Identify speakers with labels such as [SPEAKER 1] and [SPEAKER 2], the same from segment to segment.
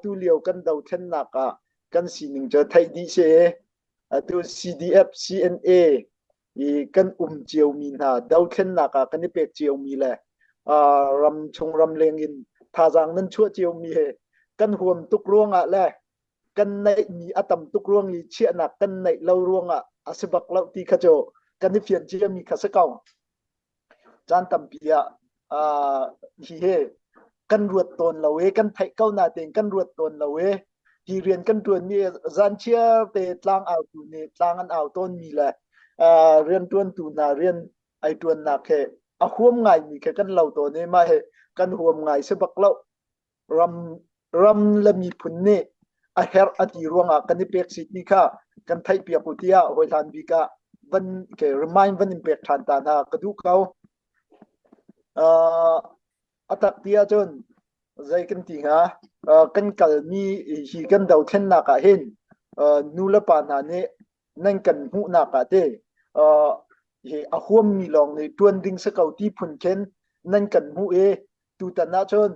[SPEAKER 1] Tu lio kan dothlennak ah kan sining cu theih dih si. Atu CDF, CNA i kan um ciomi hna dothlennak ah kan i pek ciomi le ram chung ramleng in thazaang nan chuah ciomi he kan huam tuk ruangah le kan neihmi a tam tuk ruang i chiahnak kan neih lo ruangah a si bak lo ti kha cu kan i fian ciami kha si ko. Caan tampi ah hihi kan ruat tawn lo i kan theih ko natein kan ruat tawn lo i hi rian kan ṭuanmi zanchiar te tlang autu nih tlang an au tawnmi le rianṭuantu hna rian ai ṭuannak he a huam ngaimi kha kan lo tawn i mah hi kan huam ngai si bak lo. Ram ram le miphun nih a herh a ti ruangah kan i pek sitmi kha kan theihpiak u tiah hawihlan bik ah van ke remind van in pek ṭhan ta hna ka duh ko. Uh, a tak ti ahcun zei kan ti hnga uh, kan kalmi hi kan dothlennak ah hin uh, nu le pa hna nih nan kan hmuhnak ah te uh, hi a huammi lawng nih ṭuan ding si ko ti phun khin nan kan hmuh i tutan ahcun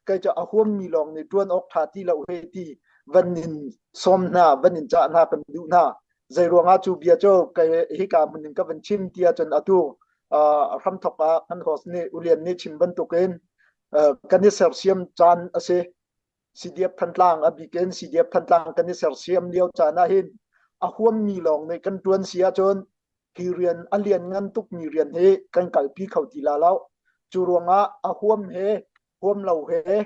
[SPEAKER 1] kei cu a huammi lawng nih ṭuan awk ṭha ti lo he ti van in sawm hna van in cah hna kan duh hna. Zei ruangah cu bia cu kei hika hmun in ka van chim ti ahcun atu hramthok ah kan host nih Ulian nih chim bantukin kan i sersiam caan a si. CDF Thantlang a bik in CDF Thantlang kan i sersiam lio caan ah hin a huammi lawng nih kan ṭuan si ahcun hi rian a lianngan tukmi rian hi kan kalpi kho ti la lo. Cu ruangah a huam he huam lo he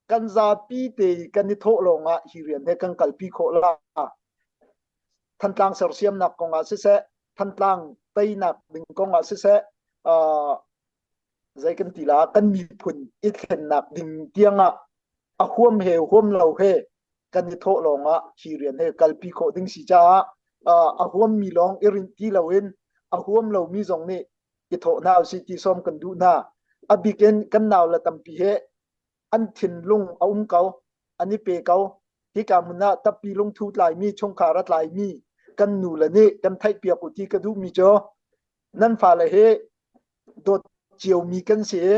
[SPEAKER 1] kan zapi te kan i thawh lawngah hi rian he kan kalpi khawh la. Thantlang sersiamnak kongah siseh, Thantlang teinak ding kongah siseh, uh, zei kan ti la, kan miphun i thlennak ding tiangah a huam he huam lo he kan i thawh lawngah hi rian he kalpi khawh ding si caah a huammi lawng i rinh ti loin a huam lomi zong nih i thawh hna usih ti sawm kan duh hna. A bik in kan nau le tampi he an thinlung a um ko, an i pe ko. Hika hmun ah tappi lungthu tlaimi, chungkhar a tlaimi kan nu le nih kan theihpiak u ti ka duhmi cu nan fale hi dawt ciomi kan si i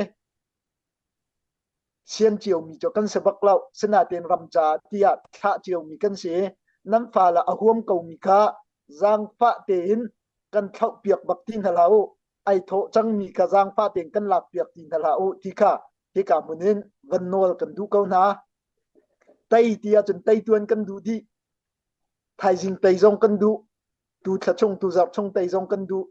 [SPEAKER 1] Sian ciomi cu kan si bak lo. Sinain ram ca tiah thlah ciomi kan si. Nan fale a huam komi kha zaangfah tein kan thlauhpiak bak ti hna hlah u. Ai thawh cangmi kha zaangfah tein kan lakpiak ti hna hlah u ti kha hika hmun in van nawl kan duh ko hna. Tei ti ahcun tei tuan kan duh dih. Thaizing tei zong kan duh. Tu thla chung, tu zarh chung tei zong kan duh.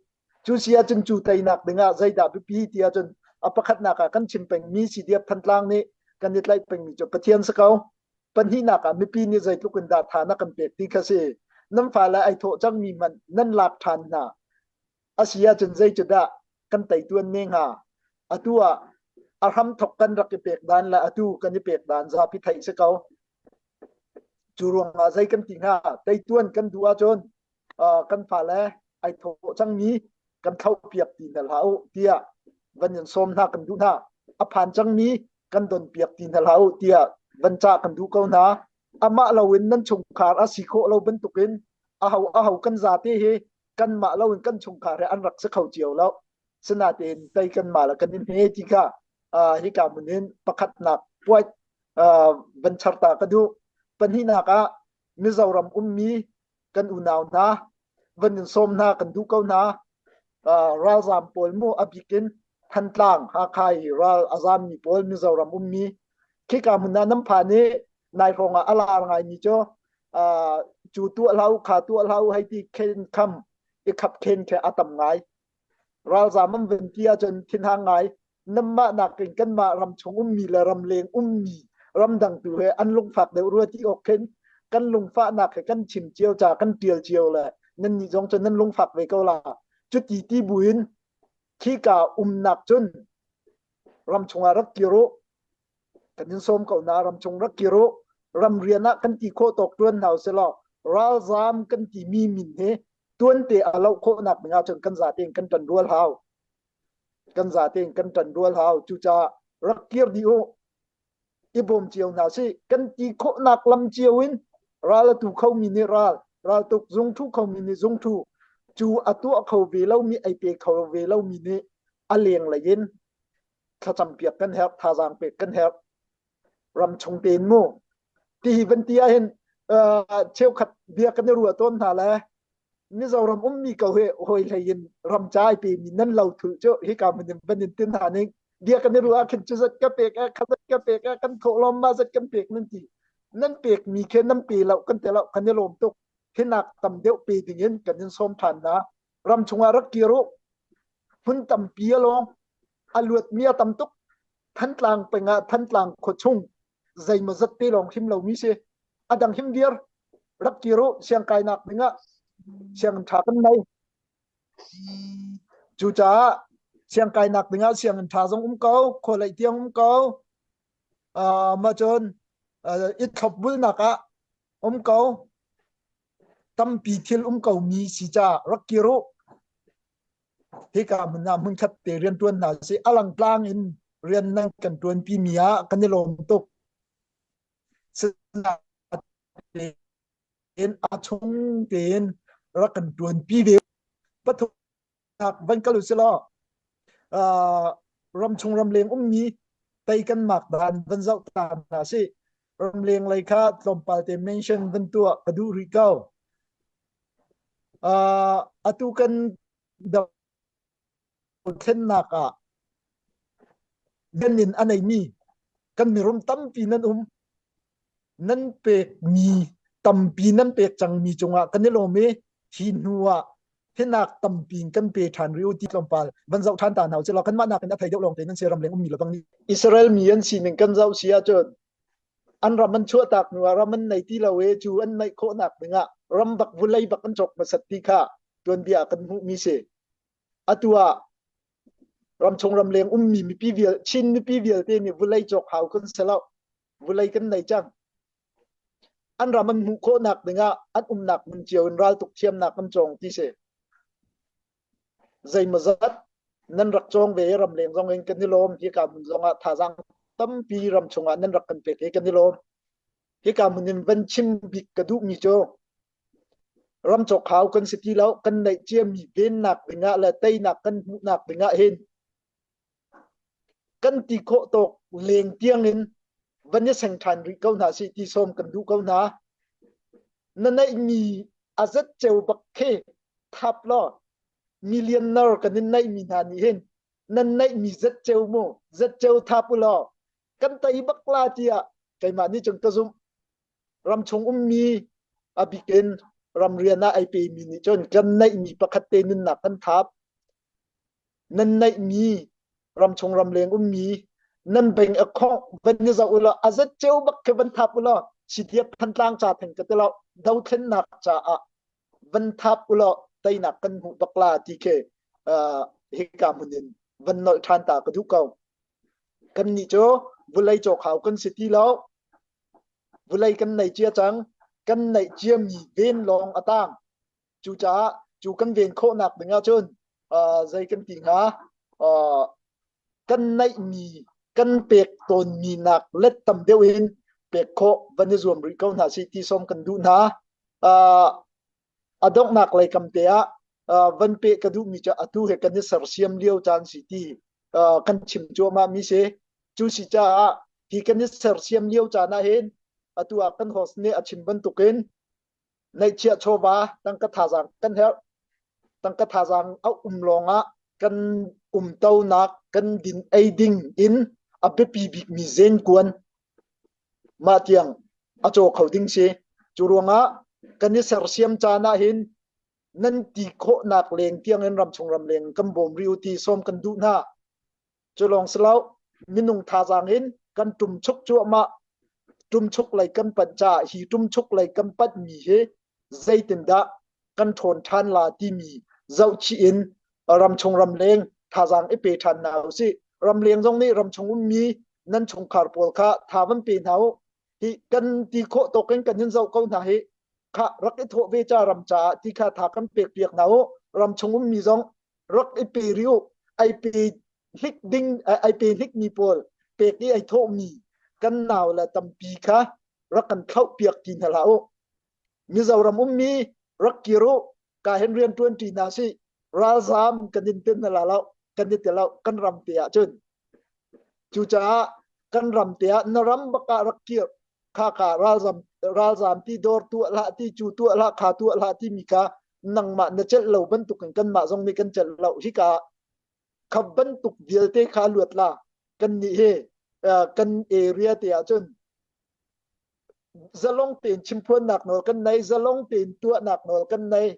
[SPEAKER 1] Cu si ahcun cu teinak dingah zeidah biapi ti ahcun a pakhatnak ah kan chim pengmi CDF Thantlang nih kan i tlaih pengmi cu Pathian si ko. Pahnihnak ah mipi nih zeitluk in dah tha na kan pek ti kha si. Nan fale ai thawh cangmi hmanh nan lak ṭhan hna. A si ahcun zei cu dah kan tei tuan ne hnga? Atu ah a hramthok kan rak i pek dan le atu kan i pek dan zapi theih si ko. Cu ruangah zei kan ti hnga? Tei tuan kan duh ahcun kan fale ai thawh cangmi kan thlauhpiak ti hna hlah u tiah van in sawm hna kan duh hna. A phan cangmi kan donpiak ti hna hlah u tiah van cah kan duh ko hna. Amah loin nan chungkhar a si khawh lo bantukin aho aho kan zate hi kanmah loin kan chungkhar he an rak si kho cio lo. Sinain tei kanmah le kan i hme ti kha hika hmun in pakhatnak point van charta ka duh. Pahnihnak ah Mizoram ummi kan unau hna van in sawm hna kan duh ko hna. Ralzaam pawl mu a bik in Thantlang Hakha i ral a zaammi pawl Mizoram ummi khika hmun ah nan phan i nai hrawng ah a lar ngaimi cu cu tuah hlah u kha tuah hlah u hei ti khen kham i khap khen khi a tam ngai. Ralzaam an van ti ahcun thinhang ngai. Nanmah nakin kanmah ram chung ummi le ramleng ummi ramdang tu he an lungfak deuh rua ti awk khin kan lungfahnak he kan chim cio ca kan ṭial cio le nannih zong cu nan lungfak ve ko la. Cuti ti buin khika umnak cun ram chungah rak kir u. Kan in sawm ko na ram chung rak kir u. Ram rian ah kan ti khawh tawk ṭuan hna usih law ralzaam kan timi min hi tuante a loh khawhnak ding ahcun kan zate in kan ṭan rual hau. Kan zate in kan ṭan rual hau. Cucaah rak kir dih u. I bawm cio hna sih. Kan ti khawhnak lam cio in ral a tu khomi nih ral, raltuk zungthu khomi nih zungthu, cu a tuah kho ve lomi, ei pe kho ve lomi nih a lenglei in thlacam piak kan herh, thazaang pek kan herh. Ram chung tein mu. Ti hi van ti ahhin cheukhat bia kan i ruah tawn hna le Mizoram ummi ko hi hawi hlei in ram ca ai pemi nan lo thul cu hika hmun in van in tin hna ning bia kan i ruah ah khin cu zat ka pek eh kha zat ka pek eh kan thawhlawm ma zat kan pek nan ti. Nan pek mi khi nan pe lo kan ti lo kan i lawm tuk. Hinak tam deuh pe ding in kan in sawm than na. Ram chungah rak kir u. Hmun tampi a lawng. A luat mi a tam tuk. Thantlang peng ah Thantlang khuachung zeimaw zat te lawng him lomi si. A dang him viar rak kir u siangkainak ding ah sianginn ṭha kan nei. Cucaah siangkainak ding ah sianginn ṭha zong um ko, khualei tiang um ko. Uh, mah cun uh, i thlopbulnak ah um ko. Tampi thil um ko mi si caah rak kir u. Hika hmun ah hmunkhat te rian ṭuan hna sih. A langtlang in rian nan kan ṭuanpi mi ah kan i lawm tuk. Sinain a chung tein rak kan ṭuanpi ve. Pathumnak van kal usih law uh, ramchung ramleng ummi tei kan mak dan van zoh ta hna sih. Ramleng lei kha tlawmpal te mention van tuah ka duh rih ko. Uh, atu kan dothlennak ah nan in a neimi kan mirum tampi nan um. Nan pekmi tampi nan pek cangmi cungah kan i lawm i hi hnu ah hinak tampi in kan pe ṭhan rih u ti tlawmpal van zoh ṭhan ta hna usih law kanmah nakin a thei deuh lawng te nan si ramleng ummi lebang nih Israel mi an sining kan zoh si ahcun an ram an chuahtak hnu ah ram an nei ti lo i cu an neih khawhnak dingah ram bak vulei bak an cawk hmasat ti kha tuanbia ah kan hmuhmi si. Atu ah ramchung ramleng ummi mipi vial Chin mipi vialte nih vulei cawk hau kan si lo. Vulei kan nei cang. An ram an hmuh khawhnak dingah an umnak hmun cio in raltuk thiamnak an cawng ti si. Zeimawzat nan rak cawng ve i ramleng zong in kan i lawm. Hika hmun zongah thazaang tampi ram chungah nan rak kan pek i kan i lawm. Hika hmun in van chim bik ka duhmi cu ram cawk hau kan si ti lo. Kan neih ciami vennak dingah le teinak kan hmuhnak dingah hin kan ti khawh tawk leng tiang in van i seng ṭhan rih ko hna sih ti sawm kan duh ko hna. Na neihmi a zat ceu bak khi thap law millionaire kan in neihmi hna nih hin nan neihmi zat ceu mu zat ceu thap u law kan tei bak la tiah keimah nih cun ka zumh. Ramchung ummi a bik in ramrian ah ai pemi nih cun kan neihmi pakhat te nunnak kan thap. Nan neihmi ramchung ramleng ummi nan beng a khongh van ni zoh ulaw a zat ceu bak khi van thap ulaw CDF Thantlang ca theng ka ti lo dothlennak caah van thap ulaw teinak kan hmuh bak la ti khi hika hmun in van nolh ṭhan ta ka duh ko. Kannih cu vulei cawk hau kan si ti lo. Vulei kan nei cia cang. Kan neih ciami ven lawng a tang. Cucaah cu kan ven khawhnak ding ahcun zei kan ti hnga kan neihmi kan pek tawnmi nak let tam deuh in pek khawh van i zuam rih ko hna sih ti sawm kan duh hna. A donghnak lei kam te ah van peh ka duhmi cu atu he kan i sersiam lio caan si ti kan chim cuahmah mi si. Cu si caah hi kan i sersiam lio caan ah hin atu ah kan host nih a chim bantukin Neihchiah chawva tangka thazaang kan herh. Tangka thazaang a um lawngah kan umtonak kan din ei ding in a biapi bikmi zenkuan mah tiang a caw kho ding si. Cu ruangah kan i sersiam caan ah hin nan ti khawhnak leng tiang in ramchung ramleng kan bawm rih u ti sawm kan duh hna. Cu lawng si lo, minung thazaang in kan ṭumchuk cuahmah. Ṭumchuk lei kan panh caah hi ṭumchuk lei kan panhmi hi zeitindah kan ṭhawn ṭhan la timi zohchih in ramchung ramleng thazaang i pe ṭhan hna usih. Ramleng zong nih ramchung ummi nan chungkhar pawl kha tha van pe hna u. Hi kan ti khawh tawk in kan in zoh ko hna hi. Khah rak i thawh ve ca ram caah ti kha tha kan pek piak hna u. Ramchung ummi zong rak i pe rih u ai pe hnik ding ai pe hnik mi pawl pek i ai thawhmi kan nau le tampi kha rak kan thlauh piak ti hna hlah u Mizoram ummi rak kir u ka hen rian tuan ṭi hna si ralzam kan in tin hna lo kan i tel lo kan ram te ah cun cucaah kan ram te ah na ram bak ah rak kir. Kha kha ralzam ralzam ti dawr tuah hlah ti cu tuah hlah kha tuah hlah timi kha nangmah na celh lo bantukin kanmah zong nih kan celh lo. Hika kha bantuk vialte kha luat la kan nih hi kan area te ahcun zalong tein chimphuannak nawl kan nei, zalong tein tuahnak nawl kan nei.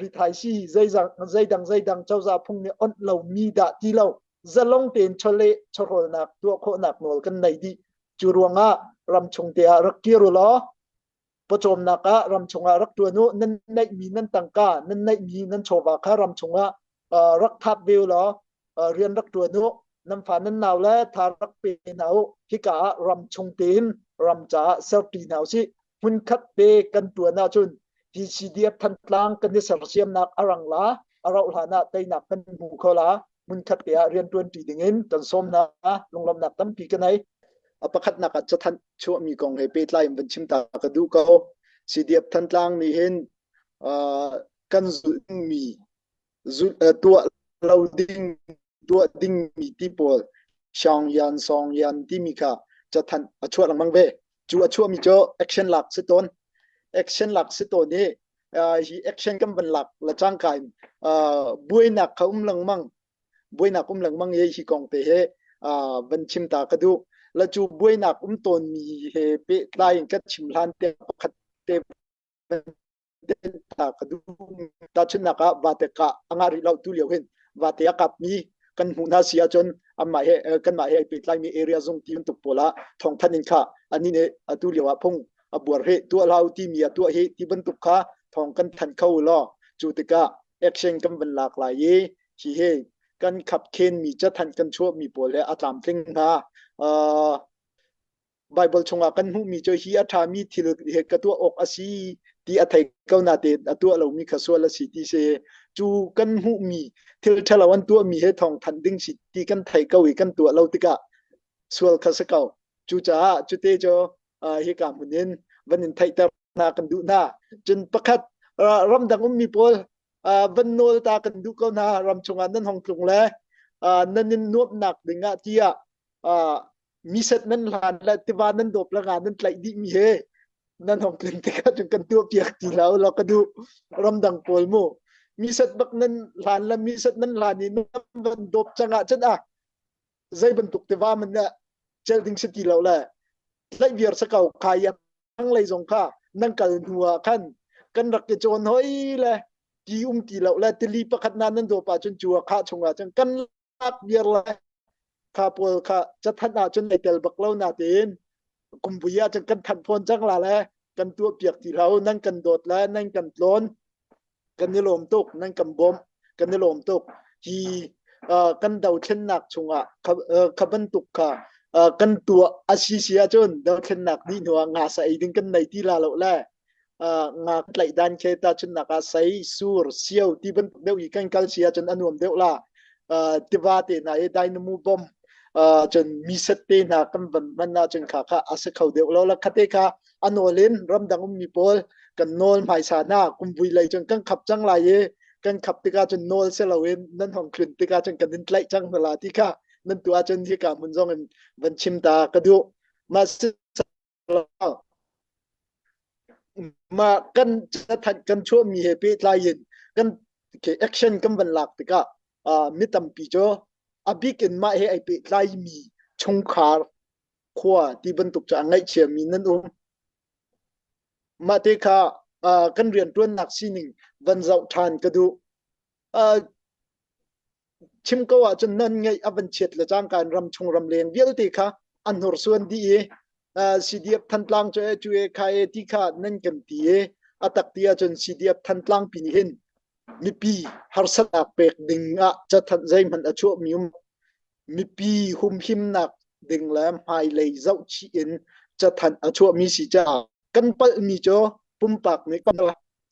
[SPEAKER 1] Rithaisi zeidang zeidang cozah phung nih onh lomi dah ti lo zalong tein chawleh chawhrawlnak tuah khawhnak nawl kan nei dih. Cu ruangah ramchung te ah rak kir u law pawcawmnak ah ramchung ah rak ṭuan u. Nan neihmi nan tangka, nan neihmi nan chawva kha ramchung ah rak thap ve u law rian rak ṭuan u. Nan fa nan nau le tha rak pe hna u. Hika ah ramchung tein ram caah serṭi hna usih. Hmunkhat te kan ṭuan ahcun hi CDF Thantlang kan i sersiamnak a rang la, a rauh hlan ah teinak kan hmu kho la. Hmunkhat te ah rian ṭuanṭi dingin kan sawm hna. Lunglawmhnak tampi ka nei. A pakhatnak ah cathanh chuahmi kong he pehtlai in van chim ta ka duh ko. CDF Thantlang nih hin kan zulh dingmi tuah lo ding tuah dingmi ti pawl Xiang Yan Song Yan timi kha cathanh a chuah lengmang ve. Cu a chuahmi cu action lak si tawn. Action lak si tawn i hi action kan van lak le cangka in buainak kha um lengmang. Buainak um lengmang i hi kong te he van chim ta ka duh. La cu buainak um tawnmi he pehtlai in ka chim hlan te pakhat te ta ka duh. Tahchunhnak ah vate kah a ngah rih lo tu lio hin vate a kapmi kan hmuh hna si ahcun anmah he kanmah he ai pehtlaimi area zung ti bantuk pawl ah thawngthanh in kha ani nih atu lio ah phung a buar hi tuah hlah timi a tuah hi ti bantuk kha thawng kan thanh kho law cu tikah action kan van lak lai i hi he kan khap khenmi cathanh kan chuahmi pawl he a tlamtling hnga. Baibal chungah kan hmuhmi cu hi a ṭhami thil he ka tuah awk a si ti a thei ko natein a tuah lomi kha sual a si ti si. Cu kan hmuhmi thil ṭhalo an tuahmi he thawng thanh ding si ti kan thei ko i kan tuah lo tikah sual kha si ko. Cucaah cute cu hika hmun in van in theihter hna kan duh hna. Cun pakhat ramdang ummi pawl van nawl ta kan duh ko hna. Ram chungah nan hong tlung le nan in nuamhnak dingah tiah miset nan hlan le tiva nan dawp le nga nan tlaih dih mi he nan hong tlun tikah cun kan tuah piak ti lo lo ka duh. Ramdang pawl mu miset bak nan hlan le miset nan hlan i nan van dawp cang ah cun ah zei bantuk tiva man ne cel ding si ti lo le tlaih viar sa ko khai lei zong kha nan kal hnu ah khan kan rak i cawn hoi le ti um ti lo le tili pakhat na nan dawp ah cun cu a khah chung ah cun kan lak viar le kha pawl kha cathanh ah cun ei tel bak lo na tein kumvui ah cun kan thanh fawn cang la le kan tuah piak ti hlah u. Nan kan dawt le nan kan tlawn kan i lawm tuk, nan kan bawmh kan i lawm tuk. Hi kan dothlennak chungah kha bantuk kha kan tuah a si si ahcun dothlennak dih hnu ah nga sa ei ding kan nei ti la lo le nga tlaih dan khe tahchunhnak ah sei, sur, sio ti bantuk deuh i kan kal si ahcun a nuam deuh la. Tiva te hna i dynamo bomb cun miset te hna kan van hman ahcun kha kha a si kho deuh lo la. Khate kha a nawl in ramdang ummi pawl kan nawl hmaisa hna. Kumvui lei cun kan khap cang lai i kan khap tikah cun nawl si loin nan hong tlun tikah cun kan in tlaih cang hna la ti kha nan tuah ahcun hika hmun zong in van chim ta ka duh. Mah si mah kan cathanh kan chuahmi he pehtlai in kan action kan van lak tikah mi tampi cu a bik in mah he ai pehtlaimi chungkhar khua ti bantuk cu a ngaihchiami nan um. Mah te kha kan rianṭuannak sining van zoh ṭhan ka duh. Chim ko ahcun nan ngaih a van chiat le cangka in ramchung ramleng vialte kha an hnursuan dih i CDF Thantlang cu e cu e kha e ti kha nan kan ti i a tak ti ahcun CDF Thantlang pi nih hin mipi harsatnak pek ding ah cathanh zeihmanh a chuahmi um mipi humhimnak ding le hmailei zohchih in cathanh a chuahmi si caah kan palhmi cu pumpak nih kan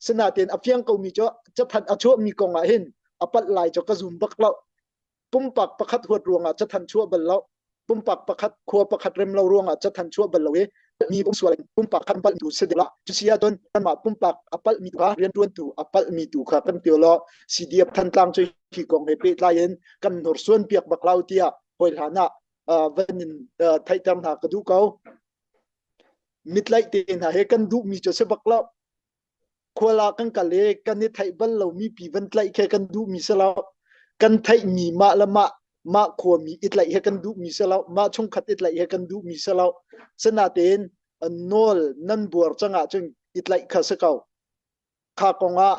[SPEAKER 1] Sinain a fiang komi cu cathanh a chuahmi kong ah hin a palh lai cu ka zum bak lo. Pumpak pakhat huat ruangah cathanh chuah bal lo. Pumpak pakhat khua pakhat rem lo ruangah cathanh chuah bal lo i mi sual pumpak khan palh tu si la. Cusi ahcun kanmah pumpak a palhmi tu kha rianṭuantu a palhmi tu kha kan tio law CDF Thantlang cu hi kong he pehtlai in kan hnursuan piak bak lo tiah hawi hlan ah van in theihter hna ka duh ko. Mitlaih te hna he kan duhmi cu si bak lo. Khual ah kan kal i kan i theih bal lomi pi van tlaih khi kan duhmi si lo. Kan theihmi mah le mah mah khuami i tlaih hi kan duhmi si lo. Mah chungkhat i tlaih hi kan duhmi si lo. Sinain nawl nan buar cang ahcun i tlaih kha si ko. Kha kong ah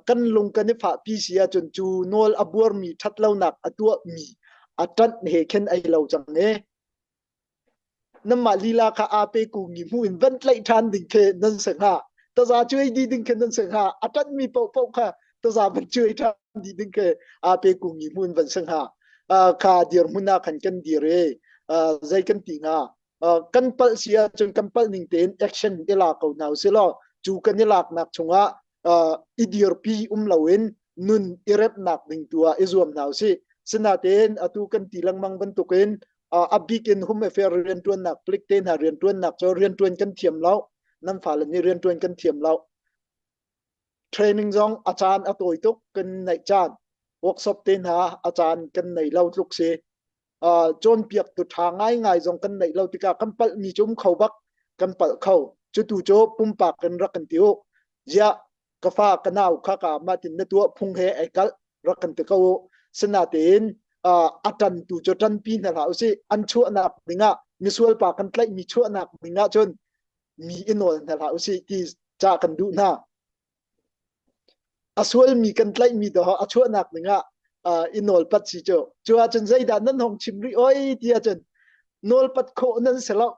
[SPEAKER 1] kan lung kan i fahpi si ahcun cu nawl a buarmi ṭhatlonak a tuahmi a ṭanh he khin ei lo cang i Nanmah lila kha aa pe kungmi hmuh in van tlaih ṭhan ding khi nan si hnga. Taza cuai dih ding khi nan si hnga. A ṭanhmi paohpaoh kha taza van cuai ṭhan dih ding khi aa pe kungmi hmuh in van si hnga. Kha dirhmun ah khan kan dir i zei kan ti hnga. Kan palh si ahcun kan palh ning tein action i la ko hna usih law cu kan i laknak chungah i dirpi um loin nun i remhnak ding tu ah i zuam hna usih. Sinain atu kan ti lengmang bantukin a bik in home affair rianṭuannak palik te hna rianṭuannak cu rianṭuan kan thiam lo. Nan fale nih rianṭuan kan thiam lo. Training zong a caan a tawi tuk kan neih caan. Workshop te hna a caan kan nei lo tluk si. Cawnpiaktu ṭha ngaingai zong kan neih lo tikah kan palhmi cu um kho bak kan palh kho. Cutu cu pumpak in rak kan ti u. Ziah ka fa ka nau kha ka mah tin na tuah phung he ai kalh rak kan ti ko u. Sinatein a ṭantu cu ṭanpi hna hlah usih. An chuahnak dingah misual pa kan tlaihmi chuahnak dingah cun mi i nawl hna hlah usih ti ca kan duh hna. A sualmi kan tlaihmi dawh a chuahnak dingah i nawlpat si cu. Cu ahcun zeidah nan hong chim rih oi ti ahcun nawlpat khawh nan si lo.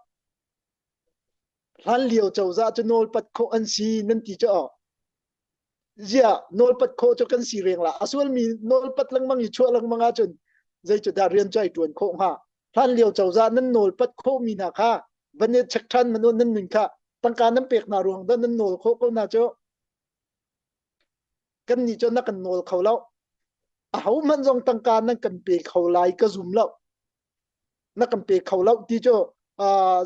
[SPEAKER 1] Hlan lio cozah cu nawlpat khawh an si nan ti cu aw. Ziah nawlpat khawh cu kan si reng la. A sualmi nawlpat lengmang i chuah lengmang ahcun zei cu dah rian cu ai ṭuan khawh hnga. Hlan lio cozah nan nawlpat khawhmi hna kha van i check ṭhan man nan nun kha tangka nan pek hna ruang dah nan nawl khawh ko hna cu. Kannih cu na kan nawl kho lo. Ahohmanh zong tangka nan kan pe kho lai ka zum lo. Na kan pe kho lo ti cu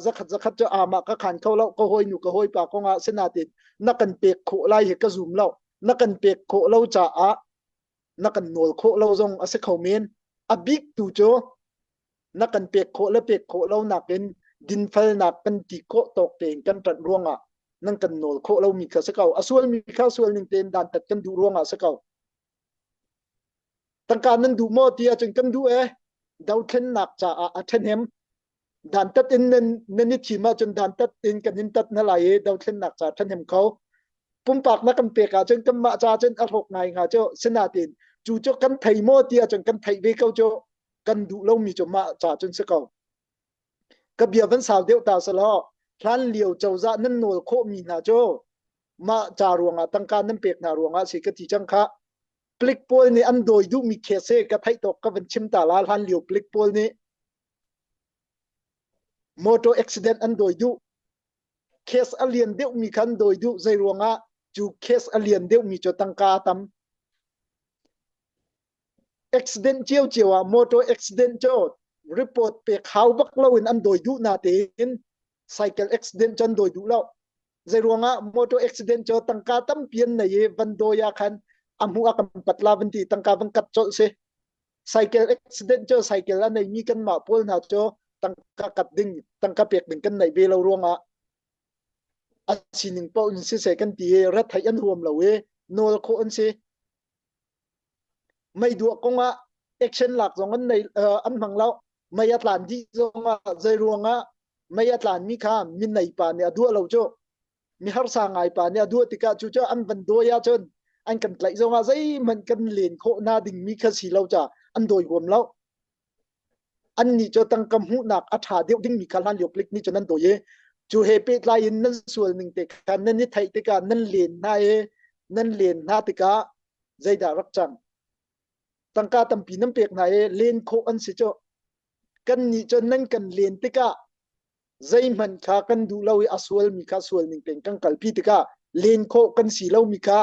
[SPEAKER 1] zakhat zakhat cu amah ka khan kho lo ka hawinu ka hawipa kongah sinatin na kan pek khawh lai hi ka zum lo. Na kan pek khawh lo caah na kan nawl khawh lo zong a si kho men. A bik tu cu na kan pek khawh le pek khawh lo nakin dinfelnak kan ti khawh tawk tein kan ṭanh ruangah nan kan nawl khawh lomi kha si ko. A sualmi kha sual ning tein dantat kan duh ruangah si ko. Tangka nan duh maw ti ahcun kan duh e. Dothlennak caah a ṭhahnem. Dantat in nan nan i thim ahcun dantat in kan in tat hna lai i dothlennak caah ṭhahnem kho. Pumpak na kan pek ahcun kanmah caah cun a hlawk ngai hnga cu. Sinain cu cu kan thei maw ti ahcun kan theih ve ko cu. Kan duh lomi cu mah ca cun si ko. Ka bia van sau deuh ta selaw hlan lio cozah nan nawl khawhmi hna cu mah ca ruangah tangka nan pek hna ruangah si ka ti cang kha. Palik pawl nih an dawi duhmi case he ka theih tawk ka van chim ta la hlan lio palik pawl nih motor accident an dawi duh case a lian deuhmi kha an dawi duh zei ruangah cu case a lian deuhmi cu tangka a tam accident ciocio ah motor accident cu report pek hau bak loin an dawi duh na tein cycle accident cu an dawi duh lo zei ruangah motor accident cu tangka tampi an nei i van dawi ah khan a hmuh a kan pat la van ti tangka van kat colh si cycle accident cu cycle a neimi kanmah pawl hna cu tangka kat ding tangka pek ding kan neih ve lo ruangah a sining paoh in siseh kan ti i retheih an huam lo i nawl khawh an si Mei duah kongah action lak zong an nei an hmang lo. Mei a tlan dih zongah zei ruangah mei a tlanmi kha minei pa nih a duah lo cu. Mi harsa ngai pa nih a duah tikah cu cu an van dawi ahcun an kan tlaih zongah zeihmanh kan len khawh hna dingmi kha si lo ca an dawi huam lo. Annih cu tangka hmuhnak a ṭha deuh dingmi kha hlanlio palik nih cun an dawi i cu he pehtlai in nan sual ning te kha nan i theih tikah nan len hna i nan len hna tikah zeidah rak cang? Tangka tampi nan pek hna i len khawh an si cu. Kannih cu nan kan len tikah zeihmanh kha kan duh lo i a sualmi kha sual ning tein kan kalpi tikah len khawh kan si lomi kha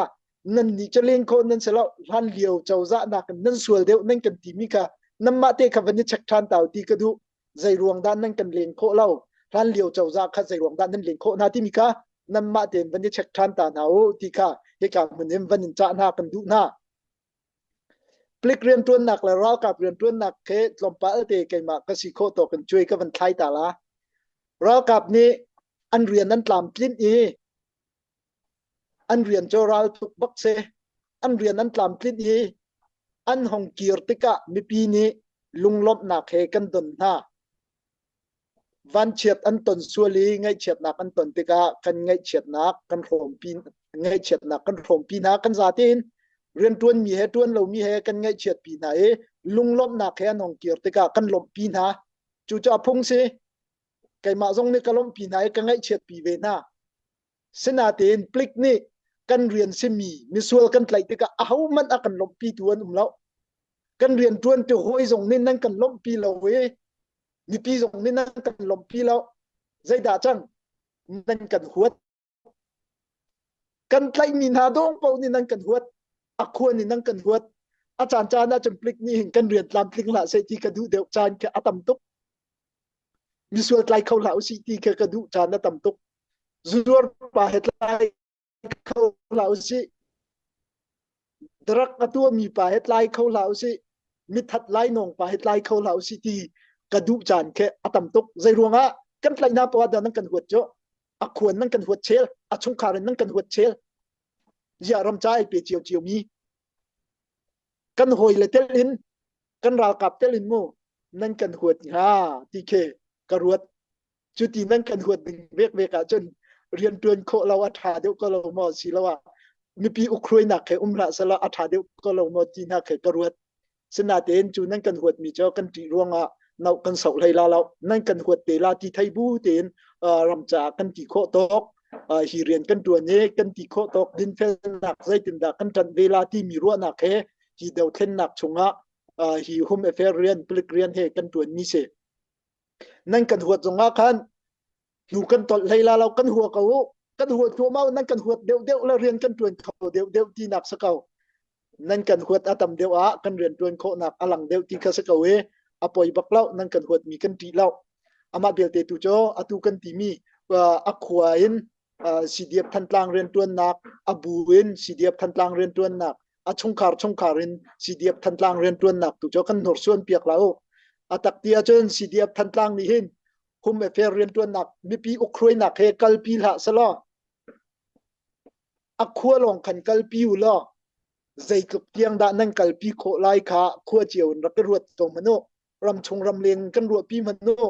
[SPEAKER 1] nan nih cu len khawh nan si lo hlan lio cozah nakin nan sual deuh nan kan timi kha nanmah te kha van i check ṭhan ta ti ka duh zei ruang dah nan kan len khawh lo hlan lio cozah kha zei ruang dah nan len khawh hna timi kha nanmah tein van i check ṭhan ta hna u ti kha hika hmun in van in cah hna kan duh hna Palik rianṭuannak le ralkap rianṭuannak he tlawmpal te keimah ka si khawh tawk in cuai ka van thlai ta la. Ralkap nih An rian an tlamtlinh i an rian cu raltuk bak si. An rian an tlamtlinh i an hong kir tikah mipi nih lunglawmhnak he kan don hna. Vanchiat an ton sual i ngaihchiatnak an ton tikah kan ngaihchiatnak kan hrawmpi ngaihchiatnak kan hrawmpi hna kan zatein rianṭuanmi he ṭuan lomi he kan ngaihchiatpi hna i lunglawmhnak he an hong kir tikah kan lawmhpi hna. Cucaah phung si. Keimah zong nih ka lawmhpi hna i ka ngaihchiatpi ve hna. Sinain plik nih kan rian simi misual kan tlaih tikah ahohmanh a kan lawmhpitu an um lo. Kan rian ṭuantu hawi zong nih nan kan lawmhpi lo i mipi zong nih nan kan lawmhpi lo. Zeidah cang? Nan kan huat. Kan tlaihmi hna dawng paoh nih nan kan huat. A khua nih nan kan huat. A caan caan ah cun plik nih hin kan rian tlamtling hlah seh ti ka duh deuh caan khi a tam tuk. Misual tlai kho hlah usih ti kha ka duh caan a tam tuk. Zuar pa he tlai kho hlah usih. Drug a tuahmi pa he tlai kho hlah usih. Mithat lainawng pa he tlai kho hlah usih ti ka duh caan khi a tam tuk. Zei ruangah kan tlaihnak poah dah nan kan huat cu? A khuan nan kan huat chel, a chungkhar in nan kan huat chel. Ziah ram ca ai pe cio cio mi. Kan hawi le tel in kan ralkap tel in mu nan kan huat hnga ti khi ka ruat. Cuti nan kan huat ding vekvek ahcun rianṭuan khawh lo a ṭha deuh ko lo maw siloah mipi ukhruainak he um hlah selaw a ṭha deuh ko lo maw ti hna khi ka ruat. Sinain cu nan kan huatmi cu kan ṭih ruangah no kan soh hlei la lo. Nan kan huat te la ti thei bu tein ram caah kan ti khawh tawk hi rian kan ṭuan i kan ti khawh tawk dinfelnak zeitindah kan ṭanh ve la timi ruahnak he hi dothlennak chungah hi home affair rian palik rian he kan ṭuanmi si. Nan kan huat zongah khan hnu kan tolh hlei la lo kan hua ko u kan huat thluahmah nan kan huat deuh deuh le rian kan ṭuan kho deuh deuh tinak si ko. Nan kan huat a tam deuh ah kan rian ṭuan khawhnak a lang deuh ti kha si ko i a poi bak lo nan kan huatmi kan ṭih lo. Amah belte tu cu atu kan timi a khua in CDF Thantlang rianṭuannak a bu in CDF Thantlang rianṭuannak a chungkhar chungkhar in CDF Thantlang rianṭuannak tu cu kan hnursuan piak la u. A tak ti ahcun CDF Thantlang nih hin home affair rianṭuannak mipi ukhruainak he kalpi hlah selaw a khua lawng khan kalpi u law zeitluk tiang dah nan kalpi khawh lai kha khua cio in rak i ruat ko hmanh u. Ramchung ramleng kan ruahpi hmanh u.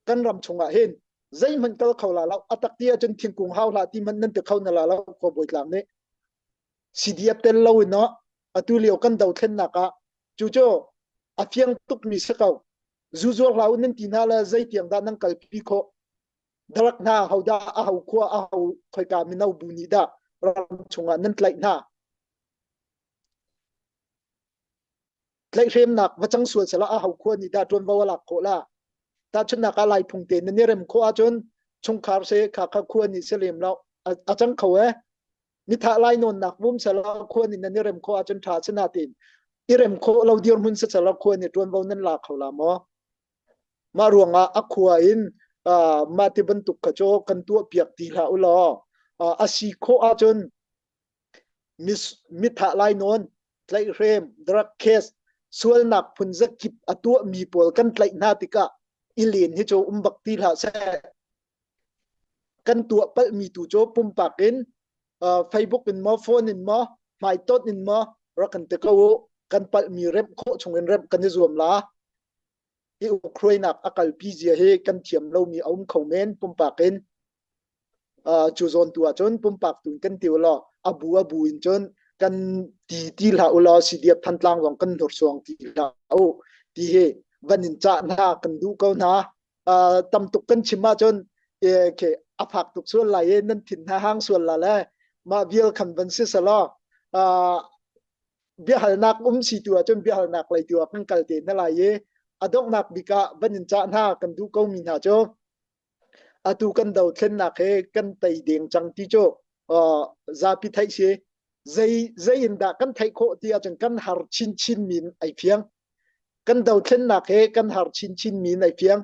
[SPEAKER 1] Kan ram chungah hin zeihmanh kal kho la lo a tak ti ahcun thingkung hau hlah ti hmanh nan ti kho na la lo khua bawi tlang nih CDF tel lo in atu lio kan dothlennak ah cucu a fiang tukmi si ko zu zuar hlah u nan ti hna le zeitiang dah nan kalpi khawh darak hna hodah a ho khua a ho khoika mino bu nih dah ram chungah nan tlaih hna Tlaihhremnak va cang sual sehla aho khua nih dah ṭuanvo a lak khawh la? Tahchunhnak ah Laiphung te nan i rem khawh ahcun chungkhar se kha kha khua nih si lem lo a cang kho e. Mithah lainawnnak vum sehla khua nih nan i rem khawh ahcun ṭha si nain i rem khawh lo dirhmun si sehla khua nih ṭuanvo nan la kho la maw? Mah ruangah a khua in uh, mah ti bantuk kha cu kan tuah piak ti hlah u law uh, a si khawh ahcun Mithah lainawn, tlaihhrem, drug case, sualnak phun zakip a tuahmi pawl kan tlaih hna tikah i len hi cu um bak ti hlah seh. Kan tuah palhmi tu cu pumpak in uh, Facebook in maw, phone in maw, hmaitonh in maw rak kan ti ko u. Kan palhmi remh khawh chung in remh kan i zuam la. I ukhruainak a kalpi zia hi kan thiam lomi a um kho men pumpak in. Cu zawn tu ahcun pumpak tu in kan ti ulaw a bu a bu in cun kan ti ti hlah ulaw CDF Thantlang zong kan hnursuang ti hlah u ti hi van in cah hna kan duh ko hna. Tam tuk kan chim ahcun ke a fak tuk sual lai i nan thin hna hang sual la le mah vial khan van si selaw biahalnak um si tu ahcun biahalnak lei tu ah kan kal te hna lai i a donghnak bik ah van in cah hna kan duh ko mi hna cu Atu kan dothlennak he kan tei deng cang ti cu zapi theih si. Zei zei in dah kan theih khawh ti ahcun kan har chinchin min ai fiang. Kan dothlennak he kan har chinchin min ai fiang.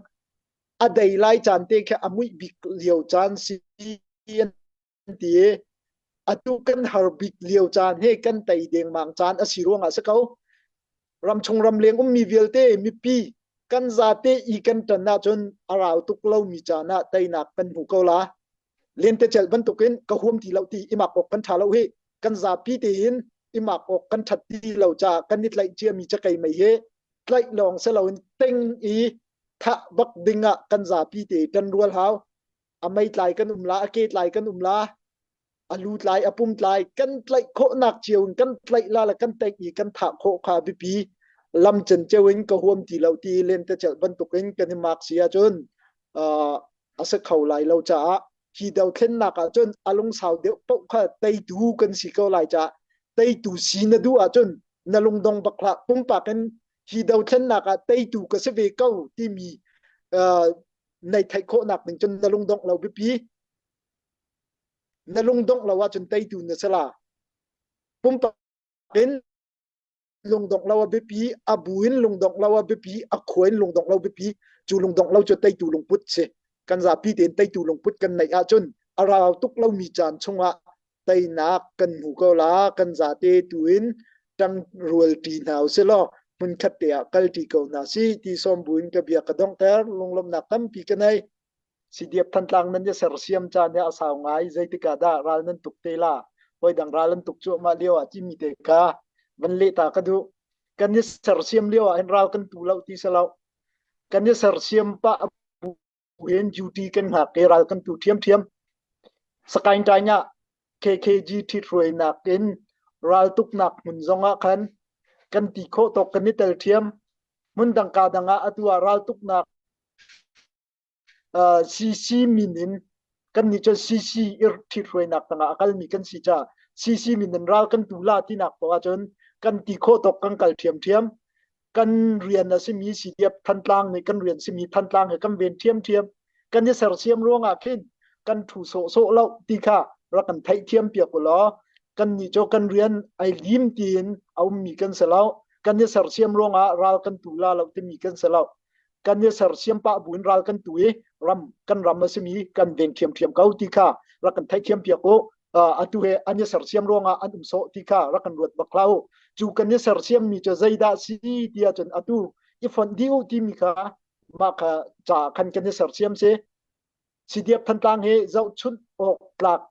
[SPEAKER 1] A dei lai caan te khi a muih bik lio caan si an ti i atu kan har bik lio caan he kan tei dengmang caan a si ruangah si ko. Ramchung ramleng ummi vialte mipi. Kan zate i kan ṭan ahcun a rau tuk lomi caan ah teinak kan hmu ko la. Lentecelh bantukin ka huam ti lo ti i mak awk kan ṭha lo hi. Kan zapi tein i mak awk kan ṭhat ti lo caah kan i tlaih ciami cakei mei hi tlaih lawng si loin teng i thah bak ding ah kan zapi te ṭan rual hau. A mei tlai kan um la, a ke tlai kan um la, a lu tlai a pum tlai kan tlaih khawhnak cio in kan tlaih la le kan tlaih i kan thah khawh kha biapi lam cen ceu in ka huam ti lo ti lentecelh bantukin kan i mak si ahcun a si kho lai lo caah hi dothlennak ahcun a lungsau deuh paoh kha teitu kan si ko lai caah teitu si na duh ahcun na lungdong bak hlah. Pumpak in hi dothlennak ah teitu ka si ve ko timi nei theih khawhnak ding cun na lungdongh lo biapi. Na lungdongh lo ahcun teitu na si la. Pumpak in lungdongh lo a biapi, a bu in lungdongh lo a biapi, a khua in lungdongh lo biapi. Cu lungdongh lo cu teitu lungput si. Kan zapi tein teitu lungput kan neih ahcun a rau tuk lomi caan chungah teinak kan hmu ko la. Kan zate tu in ṭang rual ṭi hna usih law hmunkhat te ah kal ṭi ko hna si ti sawm buin ka bia ka donghter. Lunglawmhnak tampi ka nei. CDF Thantlang nan i sersiam caan hi a sau ngai. Zeitik ah dah ral nan tuk te la? Hawi ral an tuk cuahmah lio ah timi te kha van leh ta ka duh. Kan i sersiam lio ah hin ral kan tu lo ti si lo. Kan i sersiam pah buin duty kan hngak i ral kan tu ṭhiamṭhiam. Sakaing ṭaing ah KKG ṭhithruainak in raltuknak hmun zong ah khan kan ti khawh tawk kan i tel ṭhiam. Hmun dang ka dang ah atu ah raltuknak CC min in kannih cu CC i ṭhithruainak tangah a kalmi kan si caah CC min in ral kan tu la tinak poah ahcun kan ti khawh tawk kan kal ṭhiamṭhiam. Kan rian a simi CDF Thantlang nih kan rian simi Thantlang he kan ven ṭhiamṭhiam. Kan i sersiam ruangah khin kan ṭhu sawhsawh lo ti kha rak kan theihthiam piak u law kannih cu kan rian ai lim tiin a ummi kan si lo. Kan i sersiam ruangah ral kan tu la lo timi kan si lo. Kan i sersiam pah buin ral kan tu i ram kan ram a simi kan veng ṭhiamṭhiam ko ti kha rak kan theihthiam piak u. Atu he an i sersiam ruangah an um sawh ti kha rak kan ruat bak hlah u. Cu kan i sersiam mi cu zeidah si ti ahcun atu i fonh dih u timi kha mah kha ca khan kan i sersiam si. CDF Thantlang hi zohchunh awk tlak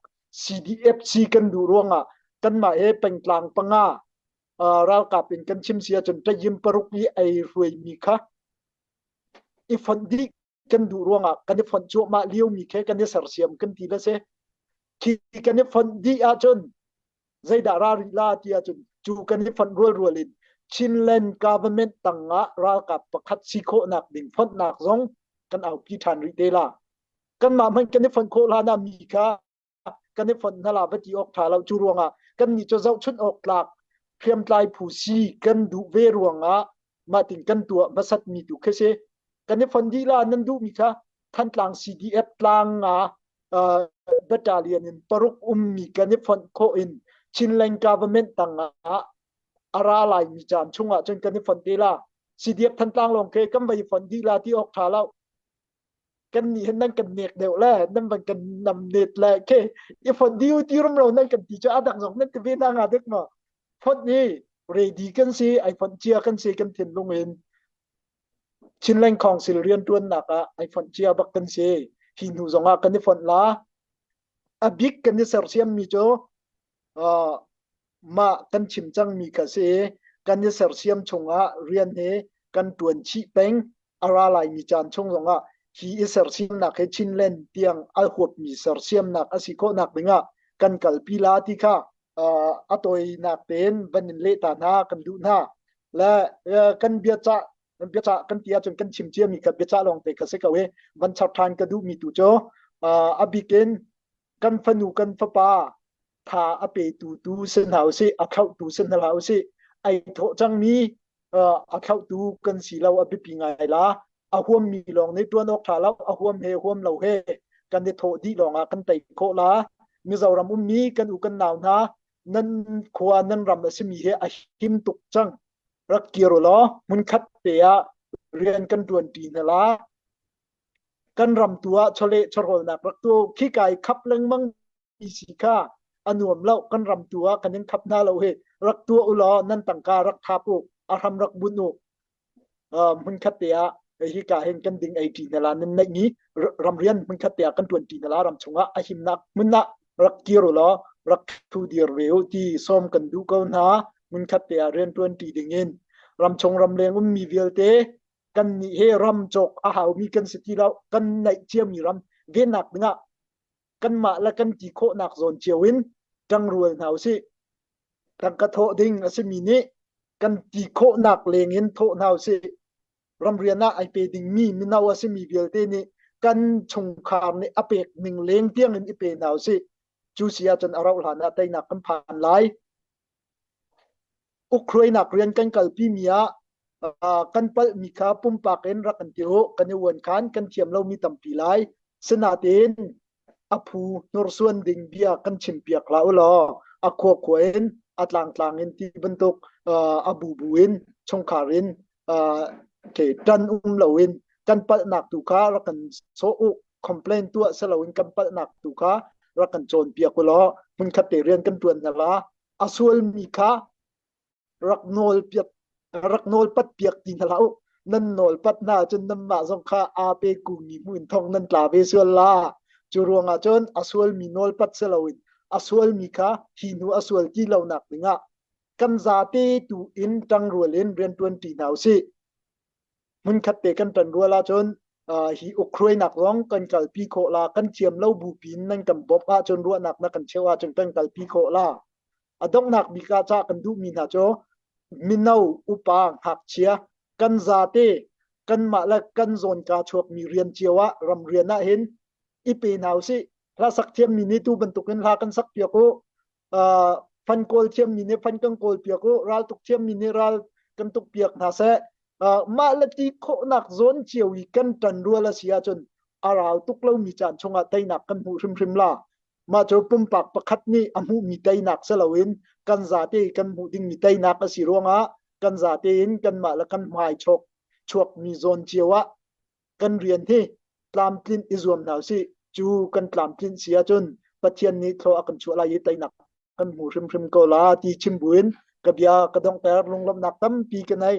[SPEAKER 1] CDF si kan duh ruangah kanmah he pengtlang panga ralkap in kan chim si ahcun ṭayim paruk i ei hruaimi kha i fonh dih kan duh ruangah kan i fonh cuahmah liomi khe kan i sersiam kan ti le si. Khi kan i fonh dih ahcun zeidah ra rih la ti ahcun cu kan i fonh rualrual in Chinland government tangah ralkap pakhat si khawhnak ding fonhnak zong kan aupi ṭhan rih te la. Kanmah hmanh kan i fonh khawh hlan ah mi kha kan i fonh hna la va ti awk ṭha lo. Cu ruangah kannih cu zohchunh awk tlak hriamtlai phu si kan duh ve ruangah mah tin kan tuah hmasatmi tu khi si. Kan i fonh dih la nan duhmi kha Thantlang CDF tlang nga battalion in paruk ummi kan i fonh khawh in Chinland government tangah a ra laimi caan chungah cun kan i fonh te la. CDF Thantlang lawng khi kan vai fonh dih la ti awk ṭha lo. Kan nih hin nan kan nek deuh le nan van kan nam net le ke i fonh diu ti rum lo nan kan ti cu a dang zong nan ti ve na nga dek ma. Fonh ni ready kan si ai fonh cia kan si kan thinlung in Chinland Council rianṭuannak ah ai fonh cia bak kan si. Hi hnu zong ah kan i fonh la. A bik kan i sersiam mi cu mah kan chim cangmi kha si. Kan i sersiam chungah rian hi kan ṭuan chih peng. A ra laimi caan chung zongah hi i sersiamnak hi Chinland tiang a huapmi sersiamnak a si khawhnak dingah kan kalpi la ti kha a tawinak tein van in leh ta hna kan duh hna. Le kan biacah biacah kan ti ahcun kan chim ciami kha biacah lawng te kha si ko i van char ṭhan ka duhmi tu cu a bik in kan fanu kan fapa tha a petu tu si hna usih, a thlauhtu si hna hlah usih, ai thawh cangmi a thlauhtu kan si lo a biapi ngai la. A huammi lawng nih ṭuan awk ṭha lo, a huam he huam lo he kan i thawh dih lawngah kan tei khawh la. Mizoram ummi kan u kan nau hna nan khua nan ram a simi he a him tuk cang. Rak kir u law hmunkhat te ah rian kan ṭuan ṭi hna la. Kan ram tu ah chawleh chawhrawlnak rak tu khi kai khap lengmang mi si kha a nuam lo. Kan ram tu ah kan in khap hna lo hi. Rak tuah u law nan tangka rak thap u, a hram rak bunh u. Hmunkhat te ah. Hika hin kan ding ei ṭi hna la nan neihmi ramrian hmunkhat te ah kan ṭuan ṭi hna la ram chungah a himnak hmun ah rak kir u law rak ṭhu dir ve u ti sawm kan duh ko hna. Hmunkhat te ah rian ṭuan ṭi ding in ramchung ramleng ummi vialte kan nih he ram cawk a haumi kan si ti lo. Kan neih ciami ram vennak dingah kanmah le kan ti khawhnak zawn cio in ṭangrual hna usih. Tangka thawh ding a simi nih kan ti khawhnak leng in thawh hna usih. Ramrian ah ai pe dingmi mino a simi vialte nih kan chungkhar nih a pek ning leng tiang in i pe hna usih. Cu si ahcun a rauh hlan ah teinak kan phan lai. Ukhruainak rian kan kalpi mi ah kan palhmi kha pumpak in rak kan ti u. Kan i uan khan kan thiam lomi tampi lai. Sinain a phu hnursuan ding bia kan chimpiak hlah u law a khuakhua in a tlangtlang in ti bantuk a bubu in chungkhar in ke ṭan um loin kan palhnak tu kha rak kan sawh u complain tuah si loin kan palhnak tu kha rak kan cawnpiak u law hmunkhat te rian kan ṭuan hna la a sualmi kha rak nawl piak rak nawl pat piak ti hna hlah u nan nawl pat hna cun nanmah zong kha aa pe kumi hmu in thong nan tla ve sual la cu ruangah cun a sualmi nawl pat si loin a sualmi kha hi hnu a sual ti lonak dingah kan zate tu in ṭangrual in rianṭuan ṭi hna usih hmunkhat te kan ṭan rual ahcun hi ukhruainak zong kan kalpi khawh la kan thiam lo bu pin nan kan bawmh ahcun ruahnak na kan cheuh ahcun kan kalpi khawh la A donghnak bik ah cah kan duhmi hna cu mino, upa, ngakchia kan zate kanmah le kan zawnka chuakmi rian cio ah ramrian ah hin i pe hna usih. Hla sak thiammi nih tu bantukin hla kan sak piak u. Uh, fan kawl thiammi nih fan kan kawl piak u. Raltuk thiammi nih ral kan tuk piak hna seh. Uh, mah le ti khawhnak zawn cio i kan ṭan rual a si ahcun a rau tuk lomi caan chungah teinak kan hmuh hrimhrim la. Mah cu pumpak pakhat nih a hmuhmi teinak si loin kan zate kan hmuh dingmi teinak a si ruangah kan zate in kanmah le kan hmai chawk chuakmi zawn cio ah kan rian hi tlamtlinh i zuam hna usih. Cu kan tlamtlinh si ahcun Pathian nih thlaw a kan chuah lai i teinak kan hmu hrimhrim ko la ti chim buin ka bia ka donghter lunglawmhnak tampi ka nei.